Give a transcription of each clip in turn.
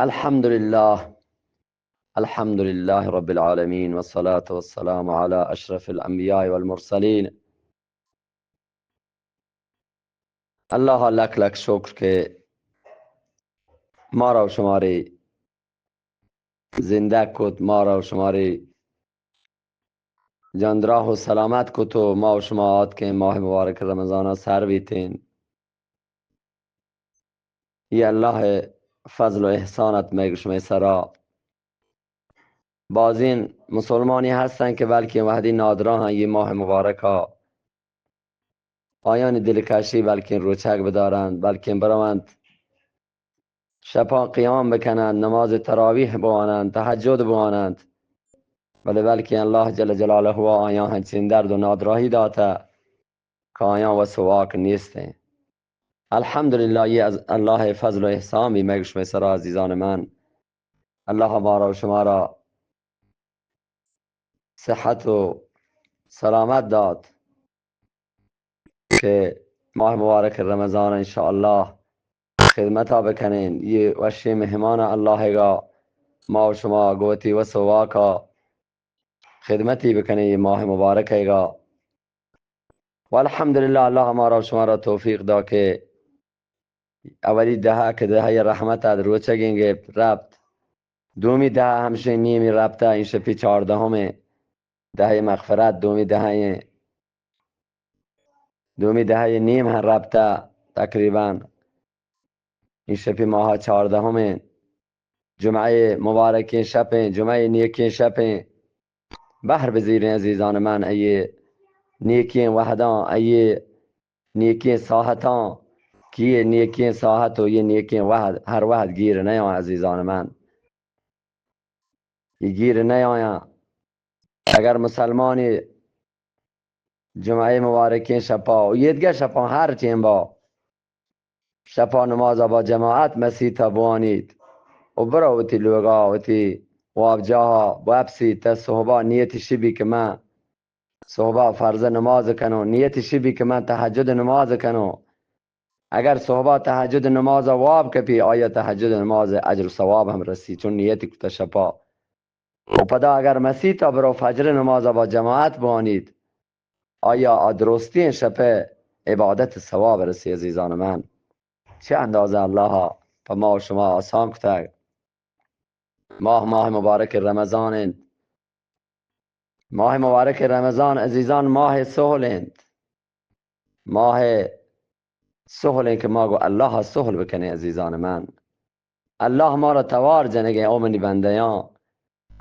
الحمد لله. الحمد لله رب العالمين، والصلاة والسلام على أشرف الأنبياء والمرسلين. اللہ ءَ لک لک شکر کہ مارا و شمارے زندگ کت، مارا و شمارے جاندراہ و سلامت کت و ما و شما آتکیں ماہ مبارک رمضان ءَ سر بیتیں۔ یہ اللہ ءِ فضل و احسان ات مئے گو شمئے سرا۔ بازیں مسلمانی ہستن کہ بلکیں وہدی نادراہاں یہ ماہ مبارکا آیانی دلکشی بلکیں روچگ بدارنت، بلکیں برونت شپاں قیام بکننت، نماز تراویح بواننت، تہجد بواننت، بلے بلکیں اللہ جل جلالہ آیاں ہنچیں درد و نادراہی داتہ کہ آیاں وس و واک نیستیں۔ الحمدللہ، یہ از اللہ فضل و احسان بی مئے گو شمئے سرا عزیزان من۔ اللہ مارا و شمارا صحت و سلامت دات کہ ماہ مبارک رمضان انشاءاللہ خدمتا بکنیں۔ یہ وشیں مہمان اللہ گا ما و شما گو وتی وس و واکا خدمتی بکنیں یہ ماہ مبارک گا۔ و الحمدللہ، اللہ مارا و شمارا توفیق دا کہ اولی دہا کہ دہہ رحمت ات، روچگیں گپت رپت۔ دومی دہا ہمشیں نیمی رپتہ، این شپی چاردہمیں دہہ مغفرت، دومی دہہ، دومی دہہ نیم ہم رپتہ تقریباً۔ این شپی ماہ چاردہمیں جمعہ مبارکیں شپیں، جمعہ نیکیں شپیں۔ بہر بزیریں عزیزان من، ایے نیکیں وہداں، ایے نیکیں ساہتاں، کہ یہ نیکیں ساہت و یہ نیکیں وہد ہر وہد گیر نیاں عزیزان من۔ یہ گیر نیایاں۔ اگر مسلمانی جمعہ مبارکیں شپا و یہ دگہ شپاں ہر ٹیمبا شپا نمازا با جماعت مسیتا بوانیت و برو وتی لوگا، وتی وابجاہا بوپسیت، تا صحبا نیتی شبی کہ من صحبا فرض نماز کنوں، نیتی شبی کہ من تہجد نماز کنوں۔ اگر صحبا تہجد نمازا واب کپی، آیا تہجد نماز اجر و ثواب ہم رسی، چون نیتی کتا شپا۔ و پدا اگر مسیتا برو فجر نمازا با جماعت بوانیت، آیا آ درستیں شپ عبادت ثواب رسی عزیزان من۔ چہ اندازہ اللہ پہ ما و شما آسان کتگ۔ ماہ، ماہ مبارک رمضان انت۔ ماہ مبارک رمضان عزیزان ماہ سہل انت۔ ماہ سہل انت کہ ما گو اللہ سہل بکنیں عزیزان من۔ اللہ مارا توار جنگیں او منی بندیاں۔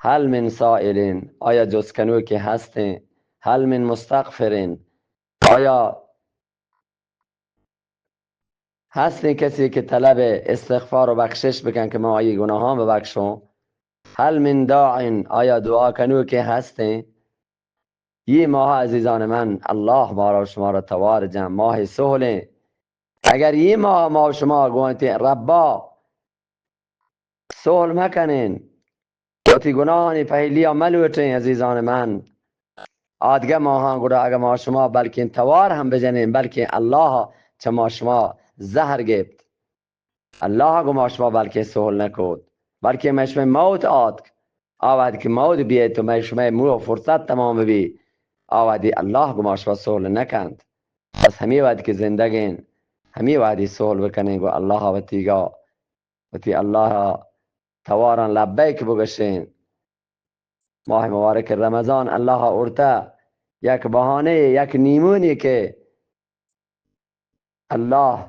هل من سائلین، آیا جست کنوکے ہستیں؟ هل من مستغفرین، آیا ہستیں کسی کہ طلب استغفار و بخشش بکن کہ من آئی گناہاں ببخشوں؟ هل من داعین، آیا دعا کنوکے ہستیں؟ یہ ماہ عزیزان من، اللہ مارا و شمارا توار جن، ماہ سہلیں۔ اگر یہ ماہ ما و شما گوانتیں ربا سہل مکنیں، وتی گناہانی پہلیا ملوٹیں عزیزان من، آدگہ ماہاں گڑا اگہ ما شما بلکیں توار ہم بجنیں، بلکیں اللہ چہ ما شما زہر گپت۔ اللہ گو ما شما بلکیں سہل نکوت، بلکیں مئے شمئے موت آتک۔ آ وہد کہ موت بیئیت و مئے شمئے موہ و فرصت تمام بی، آ وہدی اللہ گو ما شما سہل نکنت۔ بس ہمے وہد کہ زندگیں، ہمے وہدی سہل بکنیں گو اللہ وتیگا، وتی اللہ تواراں لبیک بگشیں۔ ماہ مبارک رمضان اللہ آورتہ یک بہانے، یک نیمونی کہ اللہ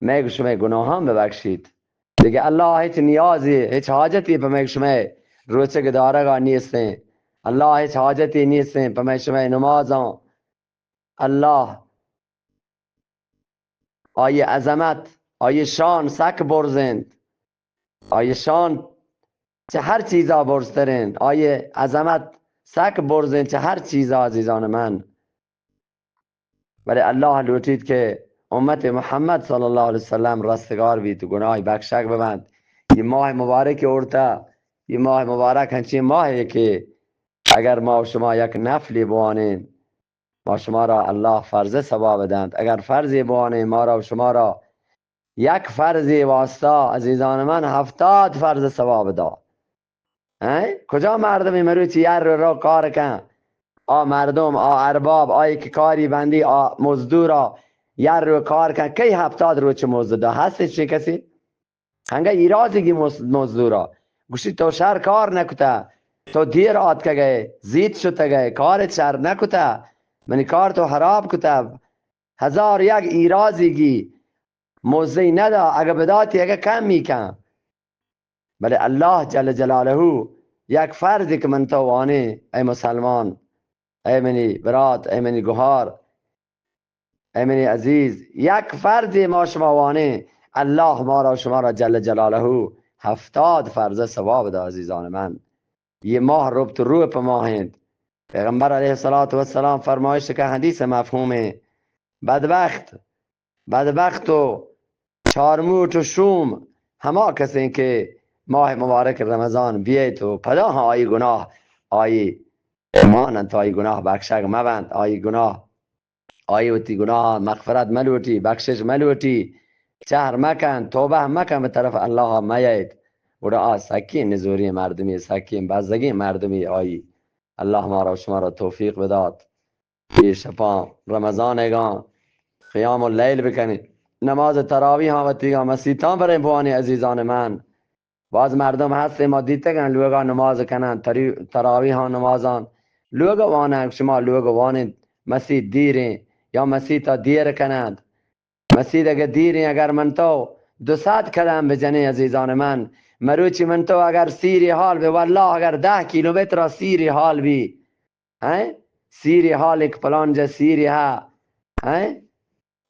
مئے گو شمئے گناہاں ببخشیت۔ دگہ اللہ ہچ نیازی، ہچ حاجتی پہ مئے گو شمئے روچگ دارگا نیستیں۔ اللہ ہچ حاجتی نیستیں پہ مئے شمئے نمازاں۔ اللہ، آئی عظمت، آئی شان سک برز انت۔ آئی شان چہ ہر چیزا برزتر انت۔ آئی عظمت سک برز انت چہ ہر چیزا عزیزان من۔ بلے اللہ لوٹیت کہ امت محمد صلی اللہ علیہ وسلم رستگار بیت و گناہی بخشگ ببنت۔ یہ ماہ مبارک اورتا، یہ ماہ مبارک ہنچیں ماہے کہ اگر ما و شما یک نفلی بوانیں، ما شمارا اللہ فرض ثواب دنت۔ اگر فرضی بوانیں، مارا و شمارا یک فرضے واسطہ عزیزان من ہفتاد فرض ثواب دا. ہیں؟ کجا مردمی مروچی یر رو رو کار کن؟ آ مردم، آ ارباب، آئی کہ کاری بندی، آ مزدورا یر رو کار کن، کئی ہفتاد روچ مزد دا؟ ہست چی کسی؟ ہنگا ایرازی گی مز-، مزدورا گوشی تو شر کار نکتا، تو دیر آتکگئے، زیت شتگئے، کار شر نکتا، منی کار تو حراب کتا، ہزار یک ایرازی گی موزی ندا، اگہ بداتی اگہ کمی کن. بلے اللہ جل جلالہ یک فرضی کہ من تو وانیں، اے مسلمان، اے منی برات، اے منی گہار، اے منی عزیز، یک فرضی ما شما وانیں، اللہ مارا و شمارا جل جلالہ ہفتاد فرض ثواب دا عزیزان من. یہ ماہ ربط رو پہ ماہ انت. پیغمبر علیہ الصلوۃ والسلام فرمائش کہ حدیث مفہوم ہے، بدبخت، بدبخت و چارموٹ و شوم ہما کسیں کہ ماہ مبارک رمضان بیئیت و پدا ہاں آئی گناہ آئی مان انت، آئی گناہ بخشگ مبنت، آئی گناہ، آئی وتی گناہ مغفرت ملوٹی، بخشش ملوٹی، چہر مکن، توبہ مکن، بہ طرف اللہ میئیت. گڑا آ سکیں نزوری مردمی، سکیں بزگیں مردمی آئی. اللہ مارا و شمارا توفیق بدات. اے شپاں رمضان ایگاں قیام اللیل بکنیں، نماز تراویحاں وتیگاں مسیتاں بریں بوانیں عزیزان من. باز مردم ہستیں ما دیتگن لوگا نماز کنن، تری-، تراویحاں نمازاں لوگ وانن، شما لوگ وانیں مسیت دیریں یا مسیتا دیر کنند. مسیت اگہ دیریں، اگر من تو دو سد قدم بجنیں عزیزان من، مروچی من تو اگر سیری حال بی، واللہ اگر دہ کیلومتر سیری حال بی، ہیں؟ سیری حال ایک پلان جا سیری ہا، ہیں؟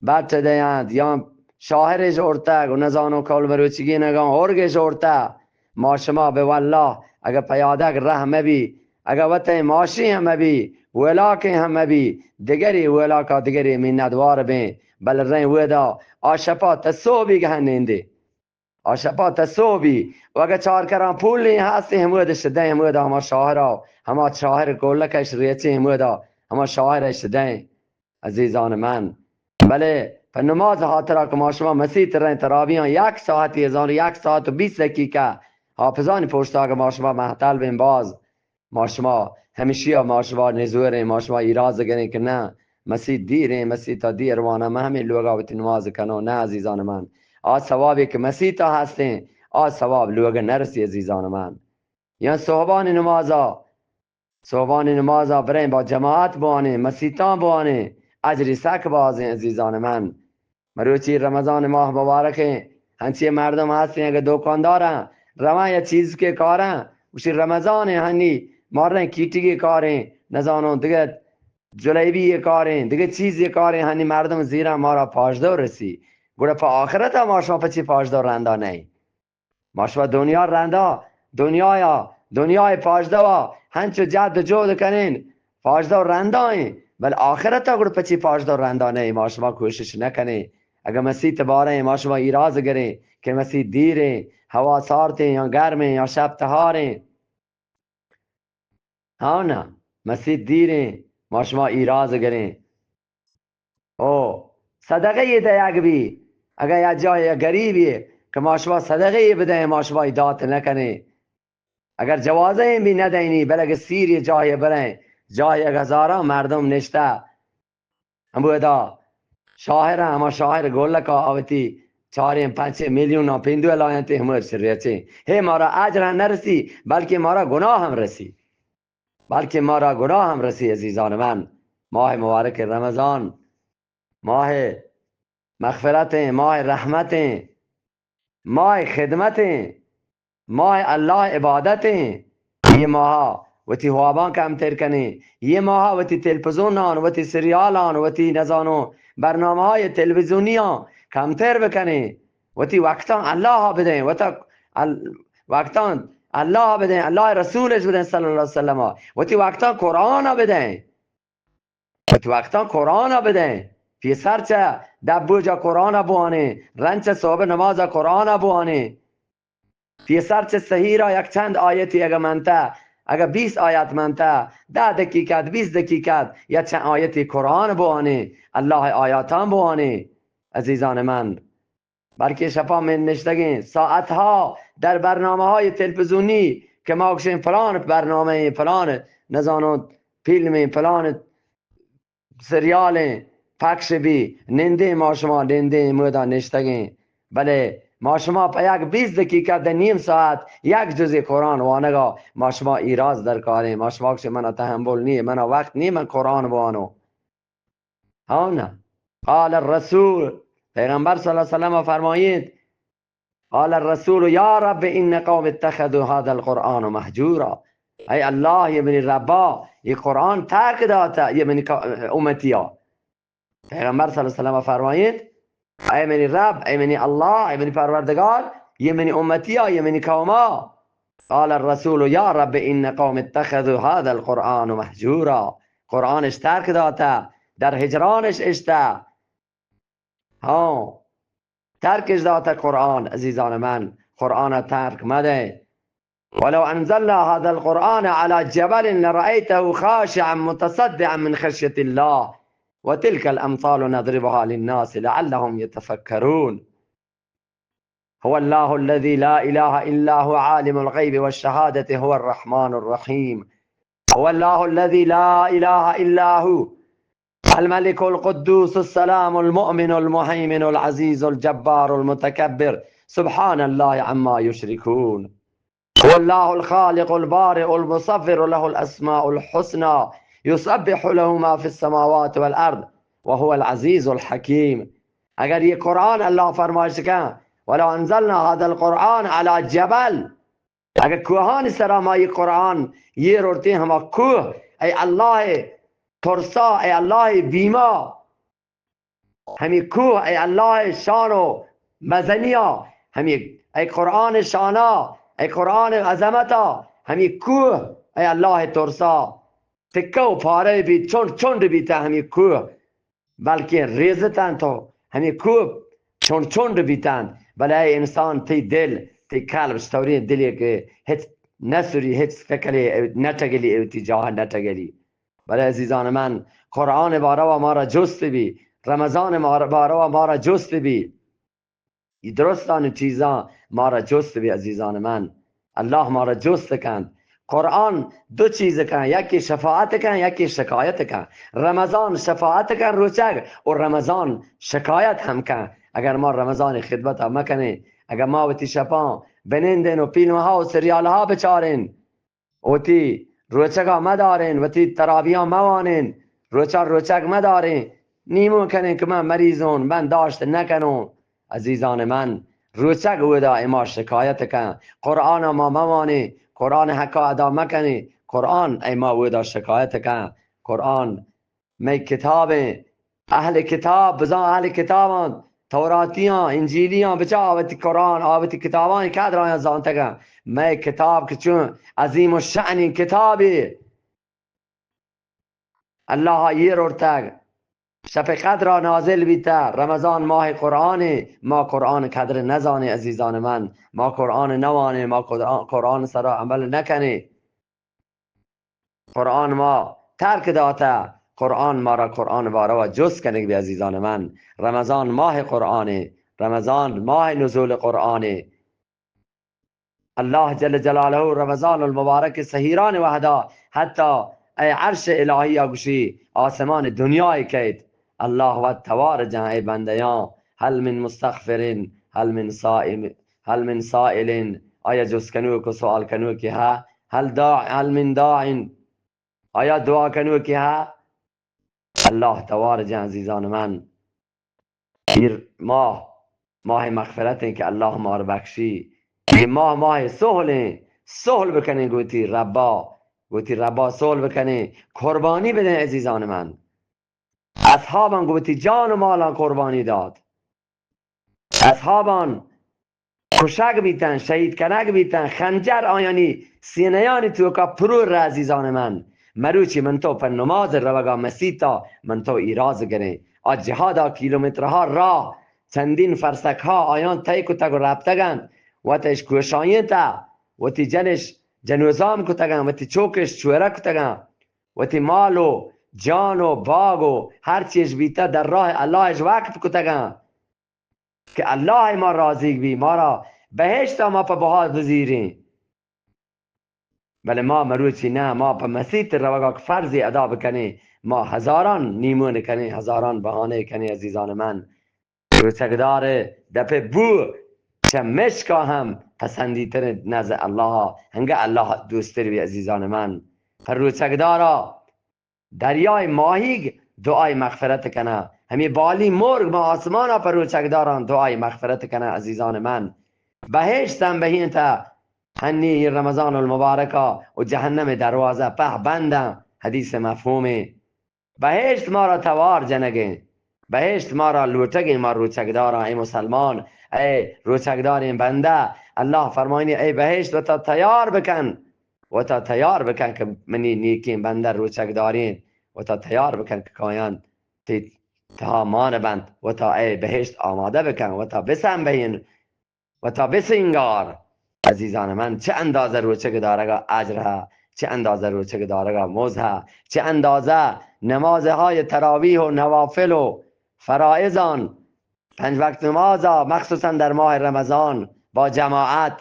بٹ دیانت یا شاہر جوڑتگ و نزانو کول مروچگی نگاں ہورگ جوڑتگ. ما شما بہ واللہ اگہ پیادگ رہ مبی، اگہ وتیں ماشی ہم مبی، ولاکیں ہم مبی، دگری ولاکا دگری منتوار بیں، بل ریں ودا آ شپا تسو بی گہن نیندے. آ شپا تسو بی، و اگہ چار کراں پولی ہستیں ہمود شدیں، ہمودا ہما شاہرا، ہما شاہر کولکش ریچیں ہمودا، ہما شاہر شدیں. عزیزان من، بلے پہ نماز ہاترا کہ ما شما مسیت رہیں ترابیاں یک ساعتی ازان یک ساعت و بیست دقیقہ حافظانی پشتا کہ ما شما محتل بیں باز، ما شما ہمشیا ما شما نزوریں، ما شما ایراز گریں کہ نہ، مسیت دیریں، مسیتا دیر واناں، من ہمیں لوگا وتی نماز کنوں. نہ عزیزان من، آ ثوابی کہ مسیتا ہستیں، آ ثواب لوگا نرسی عزیزان من. یا صحبانی نمازا، صحبانی نمازا بریں با جماعت بوانیں، مسیتاں بوانیں، اجری سک بازیں عزیزان من. مروچی رمضان ماہ مبارکیں، ہنچی مردم ہستیں اگہ دکانداراں رواں یا چیز کے کاراں، گوشی رمضان ہنی ماریں کیٹیگی کاریں، نزانوں دگہ جلیبی کاریں، دگہ چیزی کاریں، ہنی مردم زیراں مارا پاژدہ رسی. گڑا پہ آخرتا ما شما پچی پاژدہ رندا نئیں؟ ما شما دنیا رندا، دنیایا، دنیای پاژدہا ہنچو جد و جہد کنین، پاژدہ رندائیں، بل آخرتا گڑ پچی پاژدہ رندا نئیں؟ ما شما کوشش نکنیں. اگہ مسیت باریں ما شما ایراز گریں کہ مسیت دیریں، ہوا سارتیں یا گرمیں یا شپ تہاریں، ہاں نا، مسیت دیریں، ما شما ایراز گریں. او صدقہ یے دیگ بی، اگہ یا جاہ یا غریبی کہ ما شما صدقہ یے بدیں، ما شما ای دات نکنیں. اگر جوازہ ایں بی ندینی، بلے اگہ سیری جاہی بریں، جاہی اگہ ہزاراں مردم نشتہ، ہمودا شاہر، ہما شاہر گولکا آ وتی چاریں پنچیں میلیون پیندو لائنتے ہمو سر رچیں. ہے مارا اجر ہم نرسی، بلکہ مارا گناہ ہم رسی. بلکہ مارا گناہ ہم رسی عزیزان من. ماہ مبارک رمضان، ماہ مغفرتیں، ماہ رحمتیں، ماہ خدمتیں، ماہ اللہ عبادتیں. یہ ماہ وتی خواباں کمتر کنیں، یہ ماہ وتی تلفزونان، وتی سریالان، وتی نزانو برنامہ های تلویزیونیان کمتر بکنیں، وتی وقتان اللہ بدیں، وتا ال-، وقتان اللہ بدیں، اللہ رسولش بدیں صلی اللہ علیہ وسلم، وتی وقتان قرآن بدیں. وتی وقتان قرآن بدیں. پیسر چہ دبوجا قرآن بوانیں، رند چہ صبح نمازا قرآن بوانیں. پیسر چہ سحیرا یک چند آیتی اگہ منتہ، اگہ بیست آیت منتہ، دہ دقیقت، بیست دقیقت، یک چند آیتی قرآن بوانیں، اللہ آیاتان بوانیں. عزیزان من، بلکہ شپا من نشتگیں ساعتها در برنامه‌های تلویزیونی که ما گوشیں فلان برنامه، فلان نزانو فیلم، فلان سریال پخش بی، نندیں، ما شما نندیں، مودا نشتگیں. بلے ما شما په یک بیست دقیقه، ده نیم ساعت یک جزء قرآن وانگا ما شما ایراز درکاریں. ما شما گوشیں منا تحمل نیه، منا وقت نیه، من قرآن بوانو. ها نه. قال الرسول، پیغمبر صلی الله علیه وسلم فرمایید، قال الرسول یا رب ان قوم اتخذوا هذا القرآن مهجورا. ای الله، ای منی ربا، ای قرآن ترک داتا، ای منی کا-، امتیا. پیغمبر صلی الله علیه وسلم فرمایید، ای منی رب، ای منی الله، ای منی پروردگار، ای منی امتیا، ای منی قوما. قال الرسول یا رب ان قوم اتخذوا هذا القرآن مهجورا. قرآنش ترک داتا، در هجرانش اشتا. ها، ترکش داتا قرآن. عزیزان من، قرآن ترک مده. ولو انزلنا هذا القرآن على جبل لرأيته خاشعا متصدعا من خشية الله وتلك الأمثال نضربها للناس لعلهم يتفكرون. هو الله الذي لا إله إلا هو عالم الغيب والشهادة هو الرحمن الرحيم. هو الله الذي لا إله إلا هو الملك القدوس السلام المؤمن المهيمن العزيز الجبار المتكبر سبحان الله عما يشركون. هو الله الخالق البارئ المصور له الأسماء الحسنى يسبح له ما في السماوات والأرض وهو العزيز الحكيم. اگر یہ قرآن، اللہ فرمائش کن، ولو انزلنا هذا القرآن على جبل، اگر کوہانی سرا ما یہ قرآن یہ رورتیں، ہما کوہ، اے اللہ ترسا، اے اللہ بیما، ہمی کوہ، اے اللہ شان و مزنیا، ہمی اے قرآن شانا، اے قرآن عظمتا، ہمی کوہ، اے اللہ ترسا، تکہ و پارہ بیت، چنڈ چنڈ بیتا ہمی کوہ، بلکیں ریزتنت و ہمی کوہ چنڈ چنڈ بیتنت. بلے اے انسان، تئی دل، تئی قلب چطوریں دلے کہ ہچ نسری، ہچ فکرے نٹگلی، وتی جاہ نٹگلی. بلے عزیزان من، قرآن باروا مارا جست بی، رمضان مار-، باروا مارا جست بی. ای درستانی چیزاں مارا جست بی عزیزان من. اللہ مارا جست کنت. قرآن دو چیز کن، یکی شفاعت کن، یکی شکایت کن. رمضان شفاعت کن روچگ و رمضان شکایت ہم کن. اگر ما رمضان خدمت مکنیں، اگر ما وتی شپاں بنندیں و فیلم ها و سریال ها بچاریں، وتی روچگا مداریں، وتی ترابیاں موانیں، روچا روچگ مداریں، نیمو کنیں کہ من مریضون، من داشت نکنوں. عزیزان من، روچگ اودا اے ما شکایت کن، قرآن ما موانیں، قرآن حقا ادا مکنیں، قرآن اے ما اودا شکایت کن. قرآن مئے کتابیں، اہل کتاب، بزاں اہل کتاباں، توراتیاں، انجیلیاں، بچا آ وتی قرآن، آ وتی کتاباں قدر آیاں زانتگاں. مئے کتاب کہ چون عظیم الشأنیں کتابے، اللہ یہ رورتگ، شپ قدرا نازل بیتا، رمضان ماہ قرآنے، ما قرآن قدر نزانیں عزیزان من، ما قرآن نوانیں، ما قرآن، قرآن سرا عمل نکنیں. قرآن ما ترک داتہ، قرآن مارا قرآن باروا جست کنگ بی عزیزان من. رمضان ماہ قرآنے، رمضان ماہ نزول قرآنے. اللہ جل جلالہ رمضان المبارک سحیران وہدا حتی اے عرش الہی گوشی آسمان دنیا کیت. اللہ وت توار جان اے بندیاں، هل من مستغفر، هل من صائم، هل من سائل، آیا جست کنوک و سوال کنوکی ہا؟ هل داع، هل من داع، آیا دعا کنوکی ہا؟ اللہ توار جان عزیزان من. ایر ماہ، ماہ مغفرتیں کہ اللہ مار بخشی. یہ ماہ، ماہ سہلیں، سہل بکنیں گوتی ربا، گوتی ربا سہل بکنیں، قربانی بدیں عزیزان من. اصحاباں گوں وتی جان و مالاں قربانی دات. اصحاباں کشگ بیتن، شہید کنگ بیتن، خنجر آیانی سینیانی توکا پرو. عزیزان من، مروچی من تو پہ نماز روگا مسیتا من تو ایراز گریں. آ جہادا کیلومترہا راہ، چندین فرسکہا آیان طے کتگ و رپتگنت. وتش کوشاینتہ، وتی جنش جنوزام کتگنت، وتی چوکش چورہ کتگنت. وتی مال و جان و باگ و ہر چیش بیتہ در راہ اللہش وقف کتگاں. کہ اللہ ما راضی بی، مارا بہشت ما پہ بہا بزیریں. بلے ما مروچی نہ، ما پہ مسیت روگا کہ فرضی ادا بکنیں، ما ہزاران نیمون کنیں، ہزاران بہانے کنیں. عزیزان من، روچگدار دپ بو چہ مشکا ہم پسندیدتر نزد اللہ، ہنگہ اللہ دوستر بی. عزیزان من، پر روچگدارا دریائے ماہیگ دعائے مغفرت کنہ، ہمے بالی مرگ ما آسمانا پر روچگداران دعائے مغفرت کنہ. عزیزان من، بہشت ہم بہینتہ، ہنی رمضان المبارکا و جہنم دروازہ پہ بنداں. حدیث مفہومیں. بہشت مارا توار جنگیں، بہشت مارا لوٹگیں. ما روچگداراں، اے مسلمان، اے روچگداریں بندہ، اللہ فرمائنی، اے بہشت وتا تیار بکن، وتا تیار بکن کہ منی نیکیں بندہ روچگداریں، وتا تیار بکن کہ کایان تی تہا مان بنت، وتا اے بہشت آمادہ بکن، وتا بسن بہین، وتا بسنگار. عزیزان من، چہ اندازہ روچگ دارگا اجر ہا، چہ اندازہ روچگ دارگا موز ہا، چہ اندازہ نمازہای تراویح و نوافل و فرائضان، پنج وقت نمازا، مخصوصاً در ماہ رمضان با جماعت،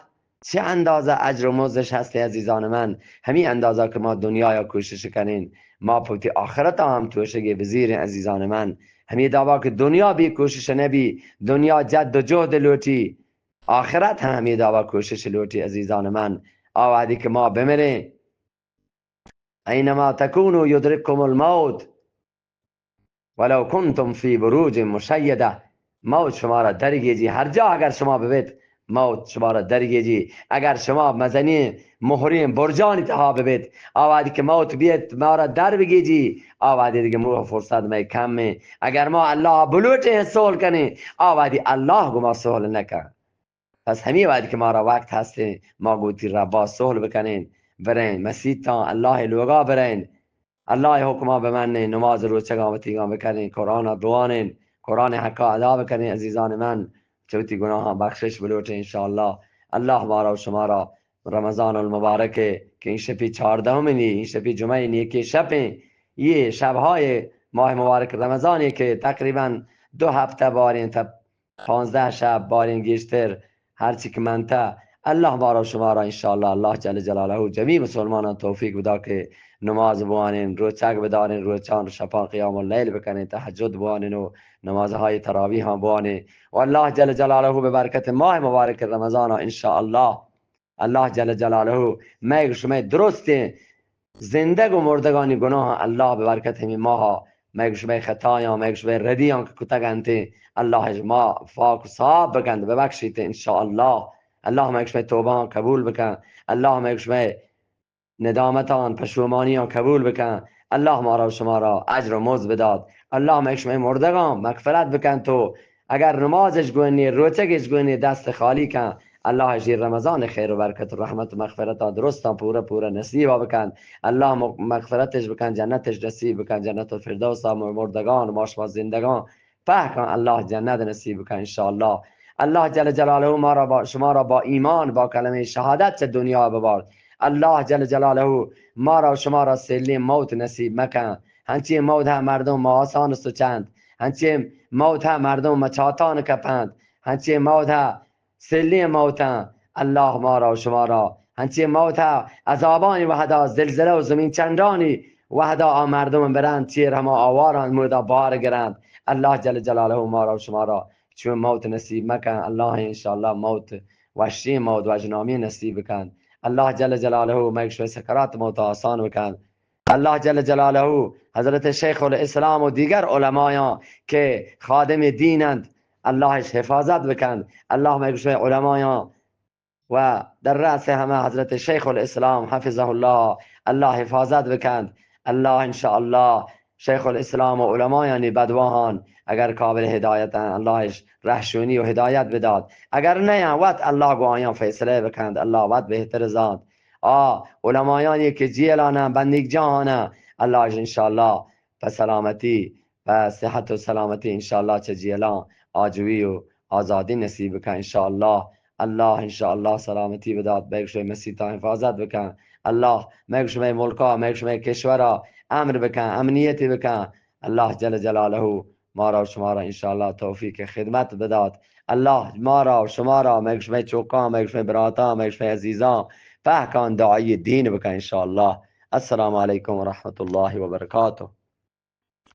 چہ اندازہ اجر و مزدش ہستیں. عزیزان من، ہمی اندازہ کہ ما دنیایا کوشش کنیں، ما پہ وتی آخرتا ہم توشگے بزیریں. عزیزان من، ہمی دعوا کہ دنیا بی کوشش نبی، دنیا جد و جہد لوٹی، آخرت ہم ہمے دعوا کوشش لوٹی. عزیزان من، آ وہدی کہ ما بمریں، اینما تکونوا یدرککم الموت ولو کنتم فی بروج مشیدہ، موت شمارا درگیجی، ہر جا اگر شما ببیت، موت شمارا درگیجی. اگر شما مزنیں مہریں برجانی تہا ببیت، آ وہدی کہ موت بیت مارا در بگیجی، آ وہدی دگہ موہ فرصت مئے کم ایں. اگر ما اللہ بلوٹیں، صلح کنیں، آ وہدی اللہ گو ما صلح نکن. پس ہمی وہدی کہ مارا وقت ہستیں، ما گو وتی ربا صلح بکنیں، بریں مسیتاں، اللہ لوگا بریں، اللہ حکما بمنیں، نماز روچگاں وتیگاں بکنیں، قرآنا بوانیں، قرآن حقا ادا بکنیں. عزیزان من، چہ وتی گناہاں بخشش بلوٹیں. انشاءاللہ اللہ مارا و شمارا رمضان المبارک کہ این شپی چاردہمینی، این شپی جمعہ نیکیں شپیں، یہ شبہای ماہ مبارک رمضانی کہ تقریباً دو ہفتہ باریں، تا پانزدہ شب باریں گیشتر، ہرچی کہ منتہ، اللہ مارا و شمارا انشاءاللہ، اللہ جل جلالہ جمیع مسلماناں توفیق بدا کہ نماز بوانیں، روچگ بداریں، روچان و شپان قیام اللیل بکنیں، تہجد بوانیں و نمازہای تراویحاں بوانیں. و اللہ جل جلالہ بہ برکت ماہ مبارک رمضانا انشاءاللہ اللہ جل جلالہ مئے گو شمئے درستیں زندگ و مردگانی گناہاں اللہ بہ برکت ہمے ماہا مئے گو شمئے خطایاں، مئے گو شمئے ردیاں کہ کتگ انت، اللہ اش ما پاک و صاف بکنت، ببخشیت انشاءاللہ. اللہ مئے گو شمئے توبہاں قبول بکن. اللہ مئے گو شمئے ندامتان، پشومانیاں قبول بکن. اللہ مارا و شمارا اجر و مزد بدات. اللہ مئے گو شمئے مردگاں مغفرت بکنت و اگر نمازش گونی، روچگش گونی، دست خالی کن، اللہ اش رمضان خیر و برکت و رحمت و مغفرتا درستاں پورا پورا نصیبا بکن. اللہ م-، مغفرتش بکن، جنتش نصیب بکن، جنت الفردوسا م-، مردگان و ما شما زندگان پہکاں اللہ جنت نصیب بکن انشاءاللہ. اللہ جل جلالہ مارا با، شمارا با ایمان، با کلمہ شہادت چہ دنیا ببارد. اللہ جل جلالہ مارا و شمارا سلیں موت نصیب مکن. ہنچیں موت ہا مردم ماہسان سچنت، ہنچیں موت ہا مردم مچاتان کپنت، ہنچیں موت ہا سلیں موتاں. اللہ مارا و شمارا ہنچیں موت ہا عذابانی وہدا، زلزلہ و زمین چنڈانی وہدا آ مردم برنت، چیر ہما آواران مودا بار گرنت. اللہ جل جلالہ مارا و شمارا چون موت نصیب مکن. اللہ انشاءاللہ موت وشیں موت، وجنامیں نصیب بکن. اللہ جل جلالہ مئے گو شمئے سکرات موت آسان بکن. اللہ جل جلالہ حضرت شیخ الاسلام و دیگر علمایاں کہ خادم دین انت، اللہ اش حفاظت بکن. اللہ مئے گو شمئے علمایاں و در رأس ہمہ حضرت شیخ الاسلام حفظہ اللہ، اللہ حفاظت بکن. اللہ انشاءاللہ شیخ الاسلام و علمایانی بدواہان اگر قابل ہدایت انت، اللہ اش رہشونی و ہدایت بدات. اگر نیاں، وت اللہ گو آیاں فیصلہ بکنت، اللہ وت بہتر زانت. آ علمایانی کہ جیلان انت، بندیگ جاہان انت، اللہ اش انشاءاللہ پہ سلامتی، پہ صحت و سلامتی انشاءاللہ چہ جیلاں آجوئی و آزادی نصیب بکن انشاءاللہ. اللہ انشاءاللہ سلامتی بدات، مئے گو شمئے مسیتاں حفاظت بکن. اللہ مئے گو شمئے ملکا، مئے گو شمئے کشورا امن بکن، امنیتی بکن. اللہ جل جلالہ مارا و شمارا انشاءاللہ توفیق خدمت بدات. اللہ مارا و شمارا، مئے شمئے چوکاں، مئے شمئے براتاں، مئے شمئے عزیزاں پہکان دعائی دین بکن انشاءاللہ۔ السلام علیکم ورحمۃ اللہ وبرکاتہ۔